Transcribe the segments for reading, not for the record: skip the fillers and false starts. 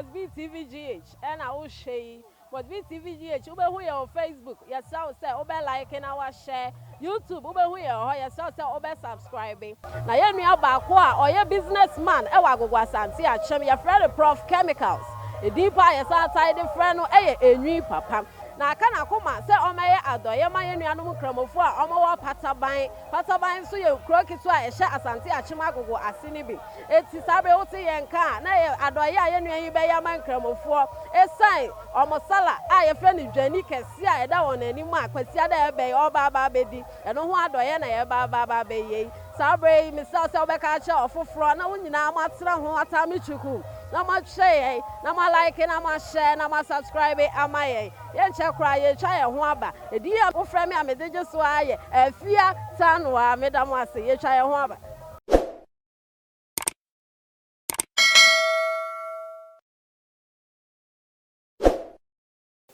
Must Be TV GH ɛna wohwɛ yi. Must Be TV GH, wobɛhu yɛn wɔ Facebook, yɛsrɛ wo sɛ wobɛ like na wahyɛ. YouTube, wobɛhu yɛn wɔ hɔ, yɛsrɛ wo sɛ wobɛ subscribe. Na yɛn nua baako a ɔyɛ business man ɛwɔ Agogo Asante Akyem, yɛfrɛ no Prof Chemicals. Edin pa a yɛsan tae de frɛ no ɛyɛ Enwi Papa. Na aka n'akoma sɛ ɔmɛyɛ adɔyɛ ma yɛn nuanom nkramofoɔ a ɔmɔwɔ Pataban. Pataban nso yɛ kuro ketewa a ɛhyɛ Asante Akyem Agogo ase no bi. Eti saa bere wote yɛn nka a, na ɛyɛ adɔyɛ a yɛn nua yi bɛyɛ ama nkramofoɔ esiane ɔmo sala a yɛfrɛ no dwani kɛse a ɛda wɔn anim a Kwasiada a ɛbɛn ɔreba aba abɛdi ɛno ho adɔyɛ na yɛreba aba aba abɛyɛ yi. Saa bere yi, mesrɛ wo sɛ wobɛka akyerɛ ɔfoforɔ na wo nyinaa moatena ho ataa me twuku na moahwɛ yɛn na moalike na moahyɛ na moasubscribe ama yɛn. Yɛnkyɛ koraa yɛretwa yɛn ho aba. Edin a wofrɛ me a mede gye so ara yɛ Afia Tanoa. Meda mo ase. Yɛtwa yɛn ho aba.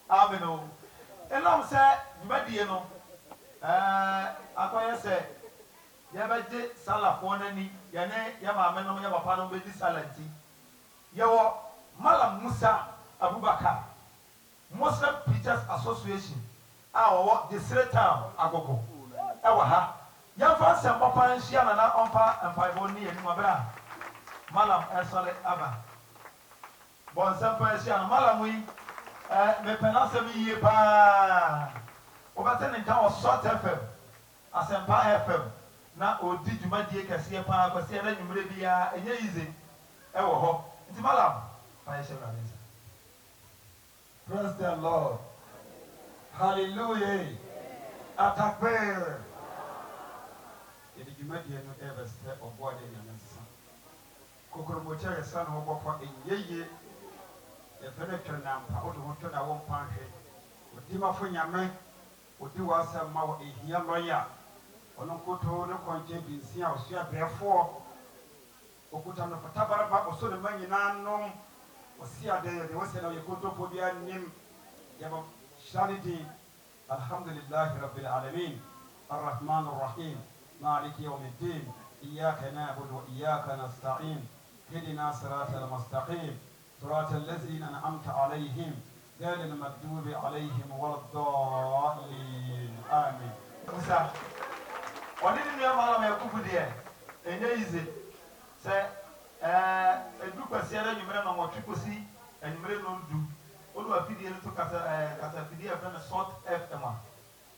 Amen o. Ɛnam sɛ dwumadie no akɔyɛ sɛ yɛbɛgye Salafoɔ no ani, yɛne yɛn maamenom, yɛn papanom bɛdi Sala nti, yɛwɔ Mallam Musa Abubakar, Muslim Preachers Association a wɔwɔ Desire Town, Agogo, wɔ ha. Yɛmfa nsɛmbɔ paa nhyia no na ɔmfa mpaebɔ nni yɛn anim berɛ a Mallam resɔre aba. Bɔ nsɛm paa hyia no. Mallam yi eh, mepɛ n'asɛm yie paa. Wobɛte ne nka wɔ Salt FM, Asɛmpa FM, na ɔredi dwumadie kɛseɛ paa Kwasiada anwummerɛ biara, ɛnyɛ easy wɔ hɔ. Nti Mallam, fa yɛ hyɛ Awurade nsa. Praise the Lord. Hallelujah. Atakpere. Yɛde dwumadie no ɛrebɛsrɛ Ɔbɔadeɛ Nyame nsa. Kokromoti a yɛsra ne ho bɔ fa ɛnyɛ yie. Yɛfrɛ no Twɛnampa, wode ho to no a wompa nhwe. Odimafo Nyame, odi w'asɛm ma wo, ɛnhia lɔya. Ɔno nkutoo ne kɔnkyɛn dunsin a ɔsoa brɛfoɔ. Ɔkuta no fatabaraba, ɔsɔ ne mma nyinaa nom. Ɔsi adeɛ yɛ deɛ ɔsɛ na ɔyɛ kontompo biara nnim. Yɛbɔ hyira ne din. Alhamdulillahi Rabbil Alamin, Ar-Rahman Ar-Rahim, Maliki Yawmiddin, Iyyaka na'budu wa iyyaka nasta'in, Ihdina siratal mustaqim, siratal lazina an'amta alayhim, ghayril maghdubi alayhim waladdallin. Amin. Musa, ɔne ne nua Mallam Yakubu deɛ, ɛnyɛ easy sɛ ɛɛ ɛduru Kwasiada anwummerɛ nnɔnwɔtwe kɔsi anwummerɛ nnɔndu, wode w'afidie no to kasa ɛɛ kasafidie a yɛfrɛ no Salt FM a,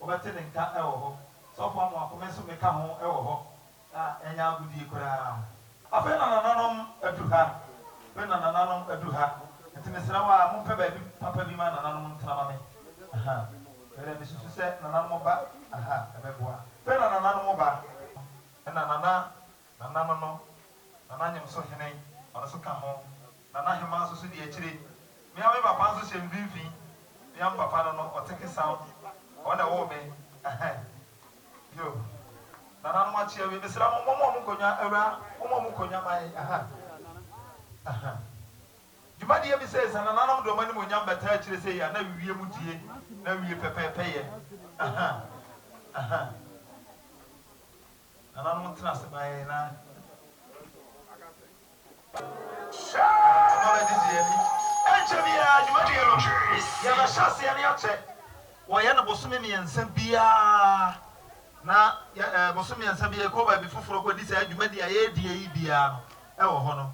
wobɛte ne nka wɔ hɔ. Sɔfo Amoako, me nso meka ho wɔ hɔ a ɛnyɛ agodie koraa. Afei na nananom adu ha, afei na nananom adu ha, nti mesrɛ wo a mompɛ baabi papa bi ma nananom ntena ma me. Aha, me deɛ mesusu sɛ nananom ba aha a, ɛbɛboa. Afei na nananom ba, ɛna nana, nana no no, nana Nyemso hene, ɔno nso ka ho, nana hemaa nso so di akyire, me ara me papa nso hyɛ mfimfini, me ara me papa no no, ɔte Kesaw, ɔno na ɛwoo me, ɛhɛn. Yo, nananom akye awie, mesrɛ mo, momma wɔn nkonnwa, awura, momma wɔn nkonnwa ma yɛn, aha, aha. Dwumadie bi sei, sɛ nananom de wɔn animuonyam bɛtaa akyire sei a, na wie mu die, na wie pɛpɛɛpɛ yɛ, aha, aha. Nananom ntena ase ma yɛn na. Ɔma bɛgyegye yɛn ani. Ɛnkyɛ biara dwumadie no yɛbɛhyɛ aseɛ na yɛakyɛ. Wɔyɛ no bosome mmiɛnsa biara na yɛ ɛɛ bosome mmiɛnsa biara yɛkɔ baabi foforɔ kɔdi saa dwumadie a yɛredie yi biara no ɛwɔ hɔ no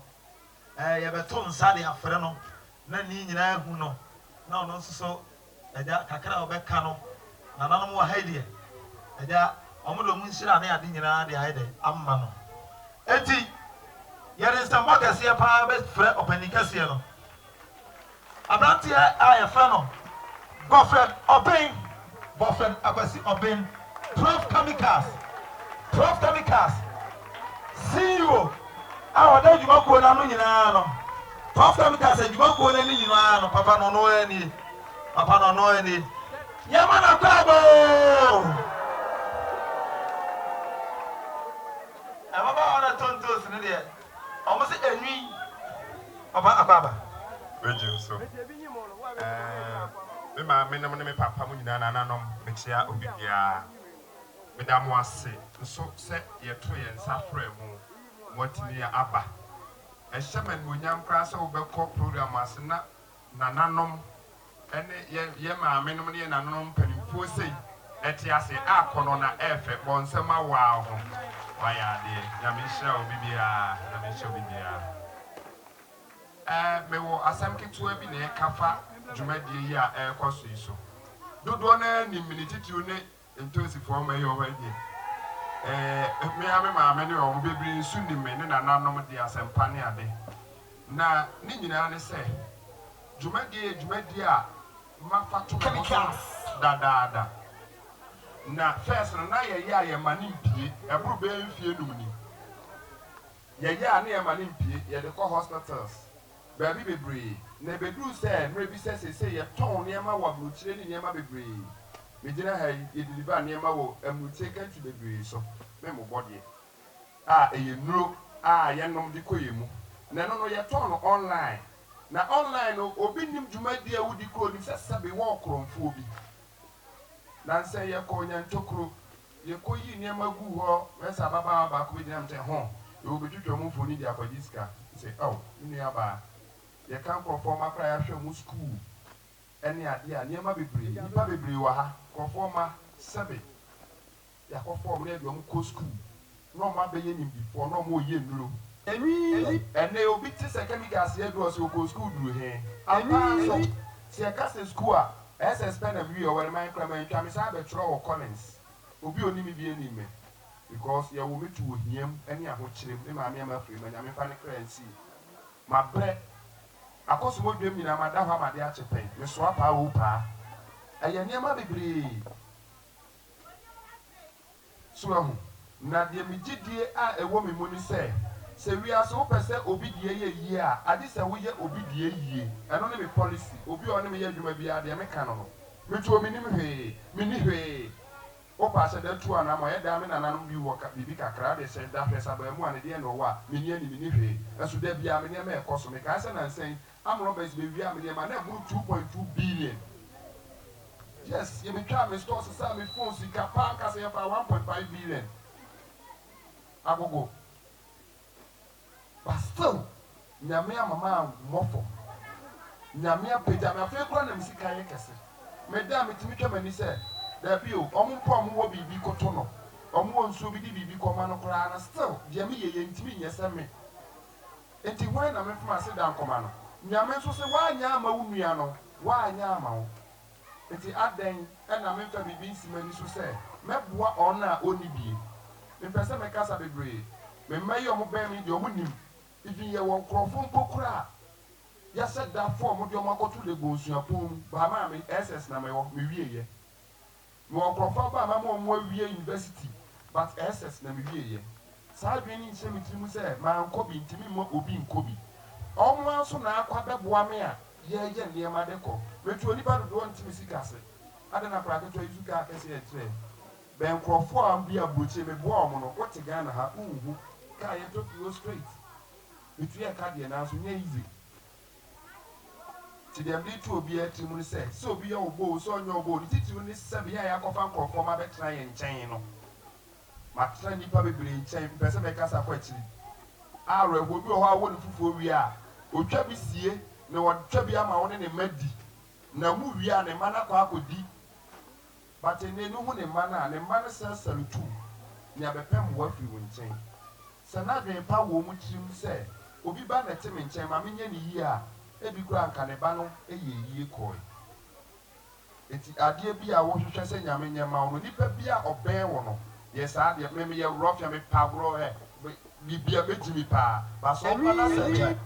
ɛɛ yɛbɛto nsa de afrɛ no na ne nyinaa ahu no na ɔno nso so Agya, kakra a wɔbɛka no, nananom wɔ ha yi deɛ, Agya, wɔn de wɔn nhyira ne ade nyinaa de ayɛ dɛ ama no. Enti, yɛde nsɛmbɔ kɛseɛ paa bɛfrɛ ɔpanin kɛseɛ no, aberanteɛ a yɛfrɛ no Godfred Obeng, Godfred Akwasi Obeng, Prof Chemicals, Prof Chemicals, CEO a ɔda adwumakuo no ano nyinaa no. Prof Chemicals adwumakuo no ani nyinaa no, papa no ɔno ara nie. Papa no ɔno ara nie. Yɛma no akwaaba oo! Mmabaawa no ɛtɔ ntoosi no deɛ, wɔn se enwi. Papa akwaaba. Regye wo so. Ɛɛ, me maamenom ne me papa mo nyinaa nananom, mekyea obi biara. Meda mo ase nso sɛ yɛto yɛn nsa frɛɛ mo, moatumi aba. Ɛhyɛ me anuonyam koraa sɛ wobɛkɔ program ase na nananom ne yɛn yɛn maamenom ne yɛn nananom mpanimfoɔ sei ɛte ase akɔnɔ na ɛɛfɛ bɔ nsɛm ma waa ho wayɛ adeɛ Nyame nhyira obi biara Nyame nhyira obi biara. Ɛɛ mewɔ asɛm ketewa bi na ɛka fa dwumadie yi a ɛrekɔ so yi so. Dodoɔ no ara nim me ne titiriw ne Ntosifoɔ mma yi wɔ hɔ yi deɛ, ɛɛ me ara me maame ne wɔn bebree nso nim me ne nananom de asɛmpa ne ade. Na ne nyinaa ne sɛ, dwumadie yɛ dwumadie a mafa to me ho so dadaada. Na first no na yɛyɛ a yɛma no mpue, ɛboro bɛyɛ mfie num ni. Yɛyɛ a na yɛma no mpue, yɛde kɔ hospitals, baabi bebree. Na ɛbɛduruu sɛ mmerɛ bi sɛ seesei yɛtɔn nneɛma wɔ aburokyire ne nneɛma bebree. Megyina ha yi, yɛ deliver nneɛma wɔ amurukyire country bebree so, me mmobɔ deɛ, a ɛyɛ nnuro a yɛnom de kɔ yɛn mu. Na ɛno no yɛtɔn no online. Na online no obi nnim dwumadie a wodi koraa onim sɛ sɛbe wɔ ɔkorɔmfoɔ bi. Nansɛ yɛkɔɔ Nyantokuro, yɛkɔyii nneɛma guu hɔ, mɛsɛ ababaawa baako bɛgyina me nkyɛn, ho, yɛwɔ bɛtwitwa mu mfoni de akɔgye sika. Mese, ao, me nuabaa, yɛka nkorɔfoɔ mma koraa yɛahwɛ wɔn sukuu ne adeɛ a, nneɛma bebree, nnipa bebree wɔ ha, nkorɔfoɔ mma, sɛbe, yɛakɔfa wɔn na yɛde wɔn kɔ sukuu na wɔn abɛyɛ nimdifoɔ na wɔn reyɛ nnuro. Ɛnnɛ obi te sɛ chemicals yɛ aduro ɔse ɔkɔɔ sukuu duru he? Ampa ara nso, sɛ yɛka sɛ sukuu a, SS pɛ na mewie, ɔwɛreman koraa mantwa, mesan bɛtwerɛ wɔ Collins. Obi a ɔnim me biara nim me because yɛwoo me too ohia mu ne ahokyerɛ mu, me maame ama afiri mu, Nyame mfa ne kra nsie. Mabrɛ, akɔsomɔdwam nyinaa mada hɔ ama ade akye pɛn, mesoa paa oo paa. Ɛyɛ nneɛma bebree. So wahu? Na deɛ me gyedie a ɛwɔ me mu ne sɛ, sɛ wiase wopɛ sɛ obi deɛ yɛ yie a, agye sɛ woyɛ obi deɛ yie. Ɛno ne me policy. Obi a ɔne me yɛ adwuma biara, deɛ meka no no, metuo mennim hwee, menni hwee. Wopɛ ahyɛ da tu anaa ma ɔyɛ daa me nananom bi wɔ ka biribi kakra, wode hyɛ da hwɛ sɛ abaamu a ne deɛ na ɔwɔ a, menni ani, menni hwee. Nso da biara me nneɛma ɛrekɔ so. Mekae sɛ nansa yi, Armed robbers bɛwiaa me nneɛma, na ɛboro 2.2 billion. Yes, yɛbɛtwaa me store sesaa me phone sika paa ankasa yɛfaa 1.5 billion agogo. But still, Nyame ama mammɔ fam. Nyame apagya me, afei koraa na me sika yɛ kɛse. Meda a metumi twa m'ani sɛ, daabi o, wɔn mpo a wɔwɔ biribi koto no, wɔwɔ nsuo bi de biribi kɔma no koraa no, still deɛ meyɛ yɛntumi nyɛ sɛ me. Enti hwan na memfa m'aseda nkɔma no? Nyame nso se, Woanyɛ amma wo nua no, woanyɛ amma wo. Enti adɛn na memfa biribi nsi m'ani so sɛ mɛboa ɔn a ɔnni bie? Mempɛ sɛ mekasa bebree. Me mma yi a wɔbɛn me yi deɛ wɔnim. Even yɛwɔ nkorɔfoɔ mpo koraa a yɛahyɛ da fa wɔn de wɔn akɔto Legon suapɔn mu. Baa maame, SS na mewɔ, mewieeɛ. Mewɔ nkorɔfoɔ aba a mama ɔmo awie university but SS na me wie yɛ. Saa adwene no nhyɛ me tiri mu sɛ mankɔ bi nti memma obi nkɔ bi. Ɔmo ara nso na akɔ abɛboa me a yɛɛyɛ nneɛma de kɔ. Metu onipa dodoɔ nte me sika ase. Adɛn na akwadaa ketewa yi su kaa kɛseɛ ɛkyerɛ bɛn nkorɔfoɔ a bi aburokyire meboa ɔmo no wote Ghana ha wonhu kaa yɛtɔ firi hɔ straight. Metua ɛka deɛ nanso nyɛ easy. Nti deɛ mede reto obiara tirim ne sɛ, sɛ obi yɛ wo bɔ oo, sɛ ɔnyɛ wo bɔ oo, ne titiriw ne sɛ bea a yɛakɔfa nkurɔfoɔ ma abɛtena yɛn nkyɛn no. Matena nnipa bebree nkyɛn, mepɛ sɛ mekasa kɔ akyiri. Awerɛhoɔ, obi wɔ hɔ a wowɔ no fufuo wie a, ɔtwa bi sie na watwa bi ama wo ne ne mma di, na mowie a ne mma no akɔ akɔdi. But ɛnnɛ no hu ne mma no a, ne mma no sɛ salutu nea bɛpɛ mmoa firi wo nkyɛn. Sɛ n'adwene pa wɔ wɔn tirim sɛ obi ba na ɛte me nkyɛn ma menyɛ no yie a, ebi koraa anka ne ba no yɛɛ yie kɔɔe. Enti adeɛ bi a wohwehwɛ sɛ Nyame nyɛ mma wo no, nipa bi a ɔbɛn wo no yɛ saa adeɛ. Me meyɛ rough a mepɛ agorɔ ɛ, biribi a mɛgye mi paa. But sɛ ɔba na sɛ me,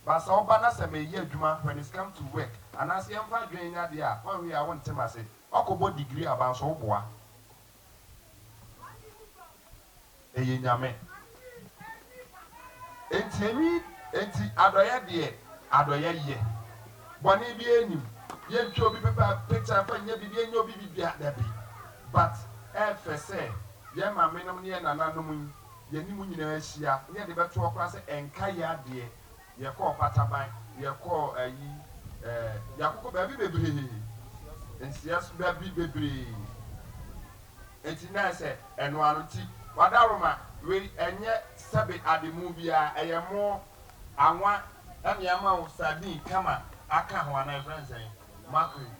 but sɛ ɔba na sɛ meyɛ adwuma when it's come to work, anaasɛ yɛmfa adwene nyɛ adeɛ a, woanhwɛ yie a wonte m'ase. Woakɔbɔ degree aba nso woboa. Ɛyɛ Nyame. Enti, enti adɔeɛ deɛ, adɔeɛ yɛ. Bɔne biara nnim. Yɛntwa obi pepa picture mfa nyɛ biribi, ɛnyɛ obi biribiara, dabi. But ɛɛfɛ sɛ yɛn maamenom ne yɛn nananom yi, yɛne mo nyinaa ahyia na yɛde bɛto hɔ koraa sɛ ɛnka yɛ adeɛ. Yɛkɔɔ Pataban, yɛkɔɔ ayi ɛɛ, yɛakokɔ baabi bebree, nsia so baabi bebree. Enti na ayɛ sɛ ɛno ara no nti, Wadaroma, wei ɛnyɛ sɛbe ade mu biara, ɛyɛ mo. Anwa ɛna yɛama wo sardine kama aka ho anaa yɛfrɛ no sɛn? Mackerel.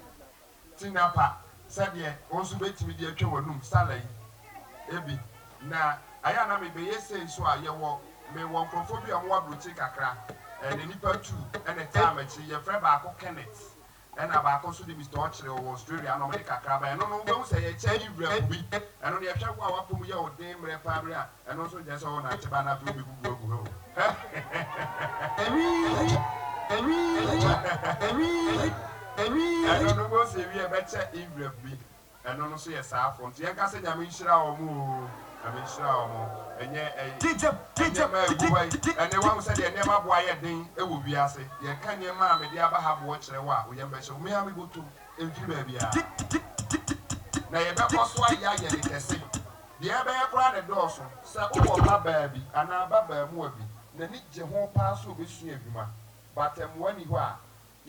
Tinapa sɛdeɛ wo nso bɛtumi de atwa w'anum sala yi bi. Na ayɛ a na mebɛyɛ sei nso a yɛwɔ mewɔ nkurɔfoɔ bi a wɔwɔ aburokyire kakra ɛna nnipa tu ɛna ɛtaa m'akyi yɛfrɛ baako Kenneth Ɛna baako nso de Mister Ɔkyere ɔwɔ Australia na ɔde kakra ba. Ɛno no wobɛhu sɛ yɛkyɛ envelope bi. Ɛno no yɛhwɛ wo a w'apɔ mu yɛ wo den mmerɛ paa bere a ɛno nso nkyerɛ sɛ ɔrenante ba na afei wobɛbubu agu hɔ o. Ɛno no wobɛhu sɛ yɛwie a yɛbɛkyɛ envelope bi. Ɛno no nso yɛ saa fo nti yɛnka sɛ Nyame nhyira wɔn oo Nyame nhyira wɔn ɛnyɛ nneɛma a ɛgu hɔ yi ɛnɛ wahu sɛdeɛ nneɛma boɔ ayɛ den wɔ wiase yɛka nneɛma a mede aba ha boɔ kyerɛ wo a wo yam bɛhyɛ wo me ara me bɔtom ɛmfiri baabiara na yɛbɛkɔ so ayɛ ayɛ ne kɛse deɛ ɛbɛyɛ koraa na ɛdɔɔso sɛ wowɔ ba baa bi anaa ba baamua bi n'ani gye ho paa sɛ ɔbɛsua adwuma but mmoa nni hɔ a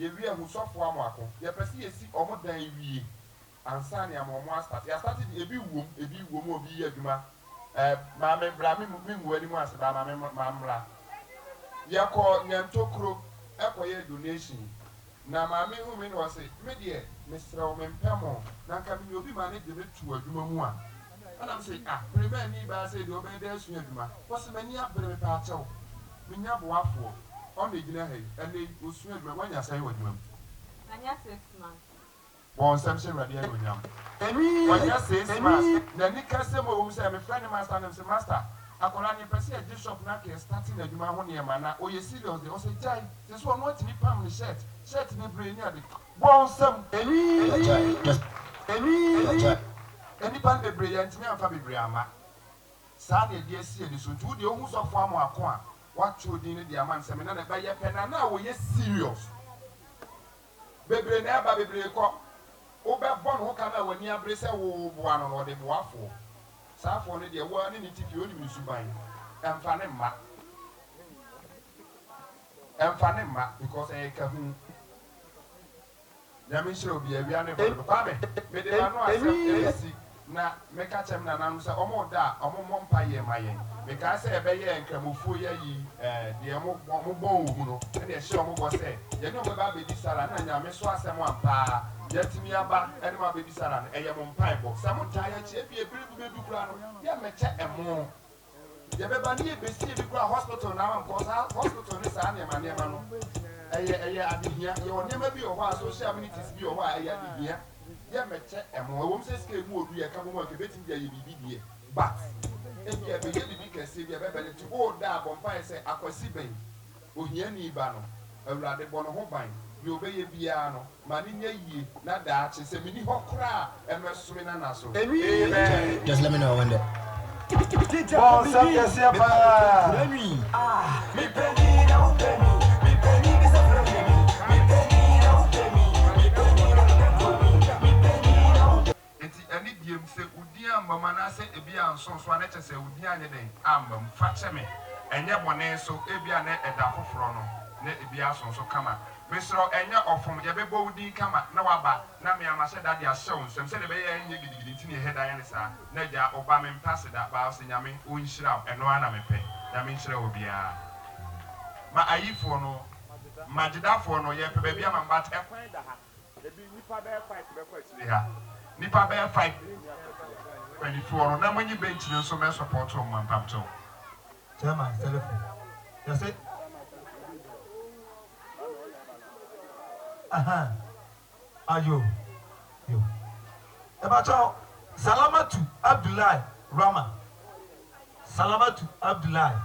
yɛwie ahu sɔfo amoako yɛpɛ sɛ yɛsi wɔn dan wie Ansa ne ama ɔmo astarte. Yɛastarte de ebi wom ebi wom a obi yɛ adwuma eh maame bra me me ngu w'anim ase bra maame ma mmra. Yɛkɔ Nyantokuro ɛkɔ yɛɛ donation na maame hu me na ɔse me deɛ mesrɛ wo mempɛ mo na nka menya obi ma ne de me to adwuma mu a ɛna me se ah premani baa sei deɛ ɔbɛyɛ dɛn asua adwuma ɔse m'ani abere mepaakyɛw menya boafoɔ ɔna egyina ha yi ɛnɛ yi ɔsua adwuma wanya sɛn wɔ adwuma mu. Manya 6 months. Bɔ nsɛm hyɛ Awurade anuonyam. Wanya 6 months n'ani kɛse mu ɛwom sɛ mefrɛ ne master no mese master akwadaa no yɛpɛ sɛ yɛgye shop na anka yɛ starte n'adwuma ho nneɛma na ɔyɛ serious deɛ ɔsɛ gyae sɛ sɛ ɔno atumi pam ne shirt shirt bebree ne ade bɔ nsɛm nnipa no bebree yɛntumi amfa bebree amma saa na yɛde asi ani so nti wo deɛ wohu sɔfo amoako a woatwerɛ din no de ama no sɛ me nana ɛbɛyɛ pɛ na na wɔyɛ serious. Bebree na ɛba, bebree kɔ. Wobɛbɔ ne ho ka no a w'ani abere sɛ woreboa no no, ɔde boafoɔ. Saa afoɔ no deɛ, wo ara ne ne te fie, wonim ne suban. Ɛmfa ne mma. Ɛmfa ne mma because ɛyɛ kahu. Nyame nhyira obiara, awia ne bɔ dodo. Kwame, mede m'ano asɛm resi Na meka kyerɛ me nananom sɛ wɔn da a, wɔn mmɔ mpaeɛ mma yɛn. Mekae sɛ yɛbɛyɛɛ Nkramofoɔ yi ayi eh, deɛ wɔn wɔn bɔn wɔ mu no, ɛna yɛhyɛɛ wɔn bɔ sɛ yɛne wɔn bɛba abɛdi sala, na Nyame so asɛm ampa ara yɛatumi aba ne mo abɛdi sala no, ɛyɛ mo mpaebɔ. Sɛ motaa yɛn akyi, ebia bere bi bɛdu koraa no, yɛmmɛkyɛ ɛmo. Yɛbɛba ne yɛbɛsie bi koraa hospital na ama because saa hospital ne saa nneɛma nneɛma no ɛyɛ ɛyɛ adehia. Yɛwɔ nneɛma bi wɔ hɔ a social amenities bi wɔ hɔ a ɛyɛ adehia. Yɛmmɛkyɛ ɛmo. Ɛwom sɛ sika emu odu yɛka bom a nka ɛbɛtumi de ayɛ biribi deɛ but ebia ɛbɛyɛ biribi kɛseɛ bi a ɛbɛbɛ no nti woda a bɔ mpaeɛ sɛ Akwasi bɛn ohiani ba no Awurade bɔ ne ho ban deɛ ɔbɛyɛ biara no Ma no nyɛ yie na daakye sɛ menni hɔ koraa a ɛmmɛso me nana so. Amen. Just let me know when the. Bɔ nsɛm kɛseɛ paa. Enti ɛne diem sɛ wo din amma mu anaasɛ ebi anso nso a na kyerɛ sɛ wo din anyɛ dɛn amma mu. Fa kyɛ me. Ɛnyɛ bɔne nso, ebia na ɛda foforɔ no na ebi aso nso kama. Mesrɛ wo, ɛnyɛ ɔfom, yɛbɛbɔ wo din kama na woaba na me ara mahyɛ da de ahyɛ wo nsam sɛdeɛ ɛbɛyɛ a ɛnyɛ gidigidi nti na yɛhɛ da yɛ no saa. Na agya, wo ba mempɛ aseda, but wo se Nyame ɔnhyira wo, ɛno ara na mepɛ. Nyame nhyira obiara. Ma ayifoɔ no, magyedafoɔ no, yɛpɛ baabi ama mo but ɛkwan da ha. Ebi nnipa bɛyɛ five bɛkɔ akyire ha. Nnipa bɛyɛ five mpanyinfoɔ no na monyi bench no nso mɛ support wɔn mpamokyɛw. Chairman telephone yɛse ahaa ayo yo mepakyɛw Salamatu Abdullahi Rahman Salamatu Abdullahi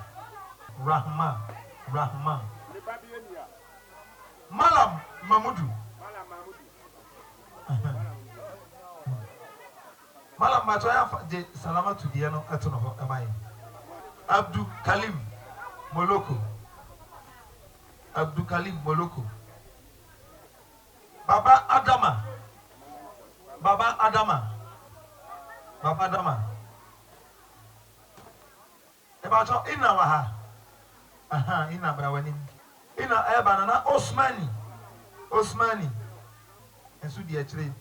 Rahman Rahman. Mallam Mamudu. Mallam mpakyɛw yɛ afa gye Salamatu deɛ no to no hɔ ma yɛn. Abdu Kalim Moloko Abdu Kalim Moloko. Baba Adama Baba Adama Baba Adama. Mepakyɛw Ina wɔ ha? Ahaa Ina bra w'anim. Ina ɛɛba no na Osmani Osmani nso di akyire.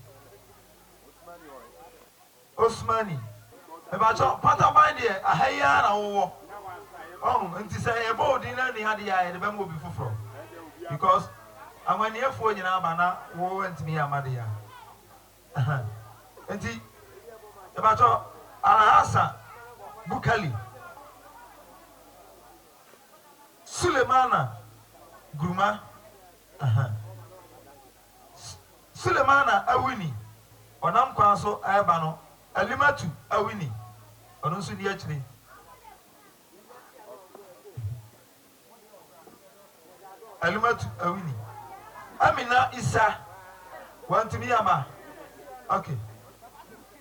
Osmani mepakyɛw Pataban deɛ aha yi ara na wowɔ. Wahu? Nti sɛ yɛbɔ wo din na nni ha deɛ a, yɛde bɛma obi foforɔ. Because amanniɛfoɔ nyinaa aba na wo antumi amma deɛ a. Aha. Nti, mepakyɛ Alhassan Bukali, Sulemana Guruma, aha. Sulemana Awini, ɔnam kwan so reba no, Alimatu Awini, ɔno nso nni akyire. Alimatu Awini. Amina Isa, wantumi amma. Ok.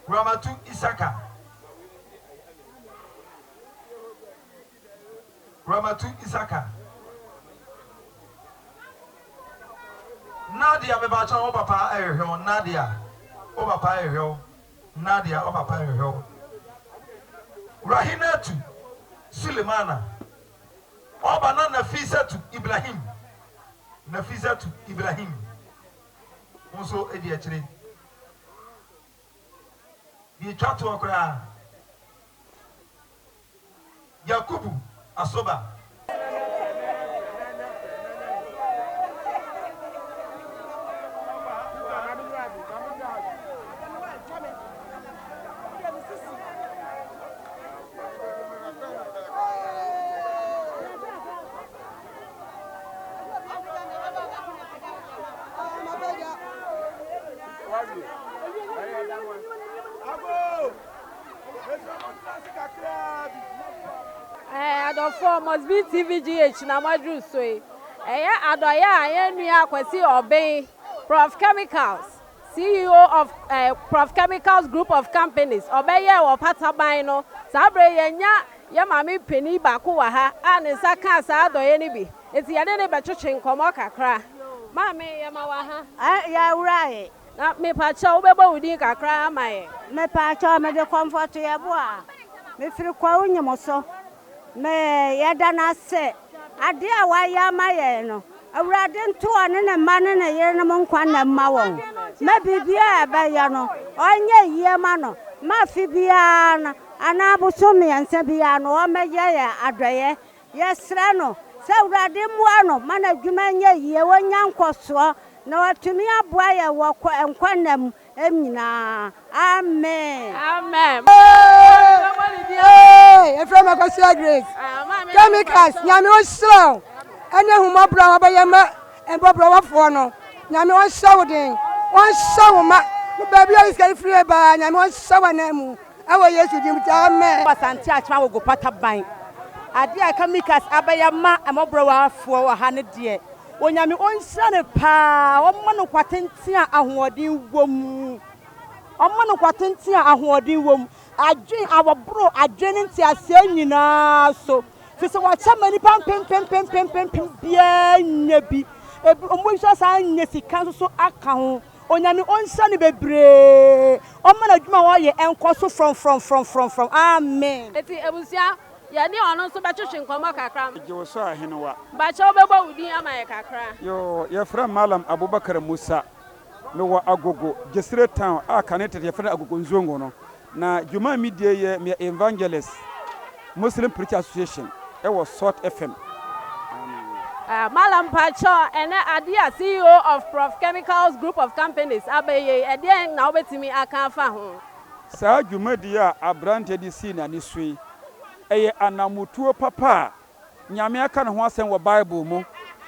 Ramatu Isaka. Ramatu Isaka. Nadia mepakyɛw wo papa ɛhwehwɛ wo Nadia wo papa ɛhwehwɛ wo Nadia wo papa ɛhwehwɛ wo Rahinatu Sulemana ɔba na Nafisatu Ibrahim Nafisatu Ibrahim wo nso di akyire Deɛ ɛtwa toɔ koraa. Yakubu Asoba. Eh, adɔfoɔ must be TVGH na moaduru so yi. Ɛyɛ adɔeɛ a yɛn nua Kwasi Ɔben, Prof Chemicals, CEO of eh, Prof Chemicals Group of Companies, ɔbɛyɛɛ wɔ Pataban no. Saa berɛ yi yɛanya yɛn maame panin baako wɔ ha a ne nsa kaa saa adɔeɛ no bi. Enti yɛne no bɛtwetwe nkɔmmɔ kakra. Maame, yɛma wo aha. Yɛwura he. Na mepakyɛw wobɛbɔ wo din kakra ama yɛn? Mepakyɛw, mede Comfort Yeboah. Mefiri Kwawu Nyemoso. Me, yɛda no ase adeɛ a wayɛ ama yɛn no. Awurade nto ɔne ne mma ne ne yerenom nkwa nna mma wɔn. Ma biribiara a ɛbɛyɛ no, ɔnyɛ yie ma no. Ma afe biara no, anaa bosom mmiɛnsa biara no, ɔmmɛyɛ yɛn adɔeɛ. Yɛsrɛ no sɛ Awurade mmoa no ma n'adwuma nyɛ yie, ɔnya nkɔsoɔ, na watumi aboa yɛn wɔ nkwa nna mu nyinaa. Amen. Amen. Hey, efra ma Akosua Grace. Chemicals, nyame ɔnhyira wo. Ɛne ahummɔborɔ a wabɛyɛ ma mmɔborɔwafoɔ no. Nyame ɔnhyɛ wo den. Ɔnhyɛ wo ma. Baabi a sika no firi baa, nyame ɔnhyɛ wo ananmu. Ɛwɔ Yesu din mu, amen. Asante Akyem Agogo Pata Ban. Adeɛ a Chemicals abɛyɛ ama mmɔborɔwafoɔ wɔ ha no deɛ, Onyame ɔnhyira no paa, ɔmma no nkwa tenten a ahoɔden wɔ mu. Ɔmma no nkwa tenten a ahoɔden wɔ mu, adwene a wɔboro adwene ne nteaseɛ nyinaa so, firi sɛ wakyɛ ma nnipa mpempempempempempem biara nya bi. Ebi, wɔn nso asan anya sika nso so aka ho. Onyame ɔnhyira no bebree, ɔmma n'adwuma a ɔyɛ nkɔ so frɔmfrɔmfrɔmfrɔmfrɔm. Amen. Enti abusua, yɛne ɔno nso bɛtwetwe nkɔmmɔ kakra. Gye wo so ahenewa. Mpakyɛ wobɛbɔ wo din ama yɛ kakra? Yoo, yɛfrɛ me Mallam Abubakar Musa. Mewɔ Agogo, Gyesire Town a kane tete yɛfrɛ no Agogo Nzongo no. Na dwuma a medie yɛ meyɛ Evangelist, Muslim Preacher Association wɔ Salt FM. Amen. Mallam mpakyɛw ɛnɛ adeɛ a CEO of Prof Chemicals Group of Companies abɛyɛ yi ɛdeɛn na wobɛtumi aka afa ho? Saa dwumadie a abranteɛ de sii n'ani so yi, ɛyɛ anamotuo papa a Nyame aka ne ho asɛm wɔ Bible mu.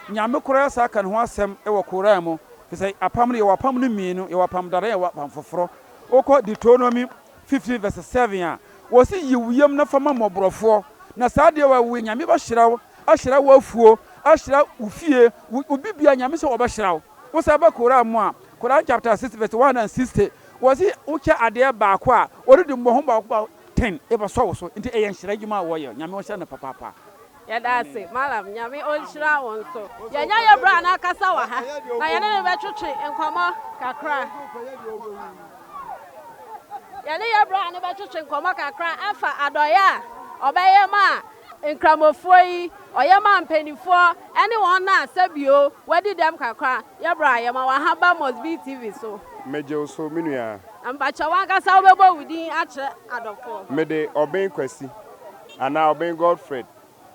Nyame koraa san ka ne ho asɛm wɔ Koran mu. Efisɛ apam no, yɛwɔ apam no mmienu, yɛwɔ apam dada, yɛwɔ apam foforɔ. Wokɔ Deuteronomy 15 verse 7 a, wɔse yi wo yam na fa ma mmɔborɔfoɔ, na saa adeɛ wɔ wei Nyame bɛhyira wo, ahyira w'afuo, ahyira wo fie, wo biribiara Nyame sɛ ɔbɛhyira wo. Wosan ba Koran mu a, Koran chapter 6 verse 160, wɔse wokyɛ adeɛ baako a, wɔde di mmɔho baako baako ten ebɛsɔ wo so nti ɛyɛ nhyira adwuma a wɔyɛ Nyame ɔnhyira no papaapa. Yɛda ase Mallam Nyame ɔnhyira wo nso. Yɛanya yɛ bra no akasa wɔ ha na yɛne no bɛtwetwe nkɔmmɔ kakra. Yɛne yɛ bra no bɛtwetwe nkɔmmɔ kakra afa adɔeɛ a ɔbɛyɛ maa Nkramofoɔ yi, ɔyɛ maa mpaninfoɔ ne wɔn a sɛbio wadi dɛm kakra. Yɛ bra yɛma waha ba Must Be TV so. Megye wo so me nua. Na mpakyɛw wankasa wobɛbɔ wo din akyerɛ adɔfoɔ. Mede Obeng Kwasi anaa Obeng Godfred.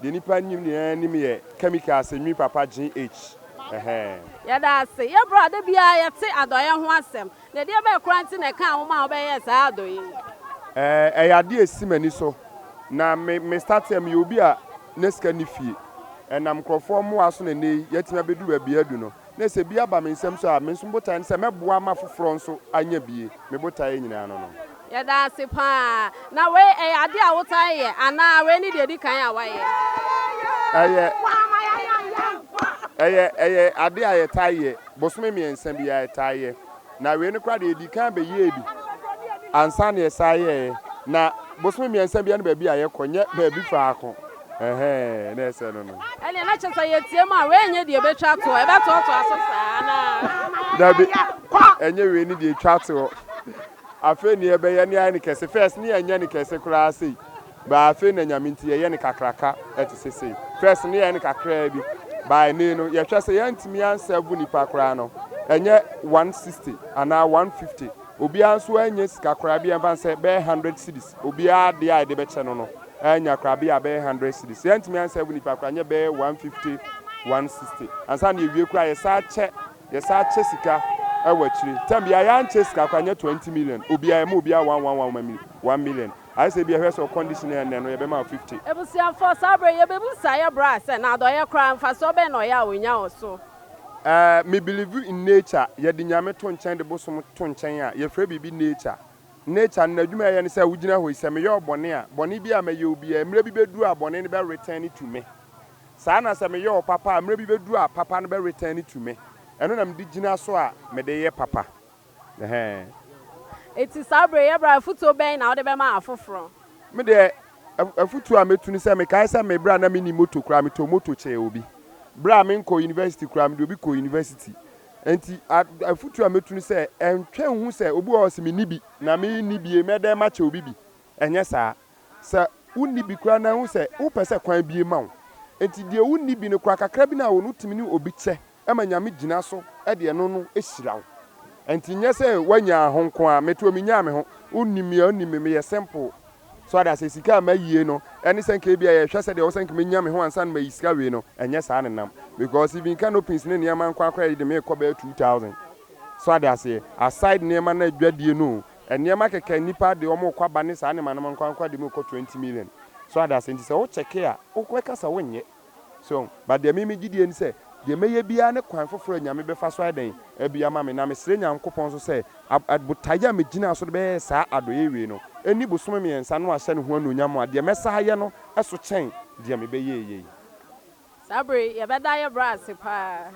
Deɛ nnipa nim nyinaa nim yɛ chemicals nwi papa GH ɛhɛɛ. Yɛda ase. Yɛ bra, da biara yɛte adɔeɛ ho asɛm. Na ɛdeɛ bɛn koraa nti na ɛkaa wo maa wobɛyɛɛ saa adɔeɛ yi? Ɛɛ, ɛyɛ adeɛ a ɛsi m'ani so. Na me, me starteɛ, meyɛ obi a na sika nni fie. Ɛnam nkorɔfoɔ mmoa so na ɛnnɛ yi, yɛatumi abɛduru baabi a yɛadu no. Na sɛ bi aba me nsam nso a, me nso me botaeɛ ne sɛ mɛboa ma foforɔ nso anya bie. Me botaeɛ nyinaa no no. Yɛda ase paa. Na wei ɛyɛ adeɛ a wotaa yɛ anaa wei ne deɛ ɛdi kan a woayɛ? Ɛyɛ, ɛyɛ, ɛyɛ adeɛ a yɛtaa yɛ. Bosome mmiɛnsa biara yɛtaa yɛ. Na wei no koraa deɛ yɛdii kan bɛyɛɛ bi ansa na yɛsan yɛeɛ. Na bosome mmiɛnsa biara no baabi a yɛkɔ nyɛ baabi faako. Ɛhɛɛ, na ɛsɛ no no. Ɛnneɛ na kyerɛ sɛ yɛtie mu a, wei nyɛ deɛ ɛbɛtwa toɔ, ɛbɛtoatoa so saa anaa? Dabi, ɛnyɛ wei ne deɛ ɛtwa toɔ. Afei ne yɛbɛyɛ ne ayɛ no kɛse. First ne yɛnyɛ no kɛse koraa sei. But afei na Nyame nti yɛyɛ no kakraka ɛte sɛ sei. First ne yɛyɛ no kakraa bi. But ɛnɛ no yɛhwɛ sɛ yɛntumi ansɛvo nipa koraa no ɛnyɛ 160 anaa 150. Obiara nso annya sika koraa bi a ɛmfa sɛ bɛyɛ 100 cedis. Obiara adeɛ a yɛde bɛkyɛ no no annya koraa bi a bɛyɛ 100 cedis. Yɛntumi ansɛvo nipa koraa nyɛ bɛyɛ 150, 160. Ansa na yɛwie koraa yɛsan kyɛ Yɛsan kyɛ sika wɔ akyire. Term biara yɛankyɛ sika koraa nyɛ 20 million. Obiara yɛma obiara one one one one million. Ayɛ sɛ ebia hwɛ sɛ wo condition yɛ nnɛ no yɛbɛma wo 50. Abusuafoɔ, saa berɛ yi yɛbɛbusa yɛ bra sɛ, na adɔeɛ koraa mfasoɔ bɛn na ɔyɛ a ɔnya wɔ so? Eh, me believe in nature, yɛde Nyame to nkyɛn de bosom to nkyɛn a, yɛfrɛ biribi nature. Nature no n'adwuma a ɛyɛ ne sɛ wogyina hɔ yi, sɛ meyɛ wo bɔne a, bɔne biara a mɛyɛ wo biara, mmerɛ bi bɛduru a bɔne no bɛ return to me. Saa na sɛ meyɛ wo papa a, mmerɛ bi bɛduru a papa no bɛ return to me. Ɛno na mede gyina so a mede yɛ papa. Ɛhɛɛ. Enti saa berɛ yi, Abraham, afotuo bɛn na wode bɛma afoforɔ? Me deɛ, afotuo a mɛtu ne sɛ, mekae sɛ me berɛ a na menni moto koraa, metɔɔ moto kyɛɛ obi. Berɛ a menkɔɔ university koraa, mede obi kɔɔ university. Enti afotuo a mɛtu ne sɛ, ɛntwɛn nhu sɛ obi wɔ hɔ a ɔse menni bi, na menni bie, mɛdɛn makyɛ obi bi. Ɛnyɛ saa. Sɛ wonni bi koraa na hu sɛ wopɛ sɛ kwan bue ma wo. Enti deɛ wonni bi no koraa kakra bi no a wɔ no wotumi ne obi kyɛ ma Nyame gyina so de ɛno no hyira wo. Enti nyɛ sɛ woanya ho nko ara. Mete hɔ menyaa me ho. Wonnim me a wonnim me, meyɛ simple. So ate aseɛ? Sika a mayie no ɛne sɛ nka ebia yɛhwɛ sɛdeɛ ɛwɔ sɛ nka menya me ho ansa na mayi sika wei no, ɛnyɛ saa na ɛnam. Because even canopies ne nneɛma nko ara koraa yɛde merekɔ bɛyɛ 2000. So ate aseɛ? Aside nneɛma no adwadie no o, Nneɛma kɛkɛ nnipa de wɔn rekɔ aba ne saa nneɛma no nkoa nkoa de mu rekɔ 20 million. So ade ase nti sɛ wo kyɛke a wo bɛka sɛ wo nyɛ. So but deɛ me me gyidie ne sɛ deɛ mɛyɛ biara ne kwan foforɔ a Nyame bɛfa so ayɛ dɛn abue ama me na mesrɛ Nyankopɔn nso sɛ botaeɛ a megyinaa so de bɛyɛɛ saa adɔeɛ wei no ɛnni bosome mmiɛnsa na wahyɛ ne ho anuonyam a deɛ mɛsa ayɛ no so kyɛn deɛ mebɛyɛɛyɛ yi. Saa bere yi, yɛbɛda yɛn bra ase paa.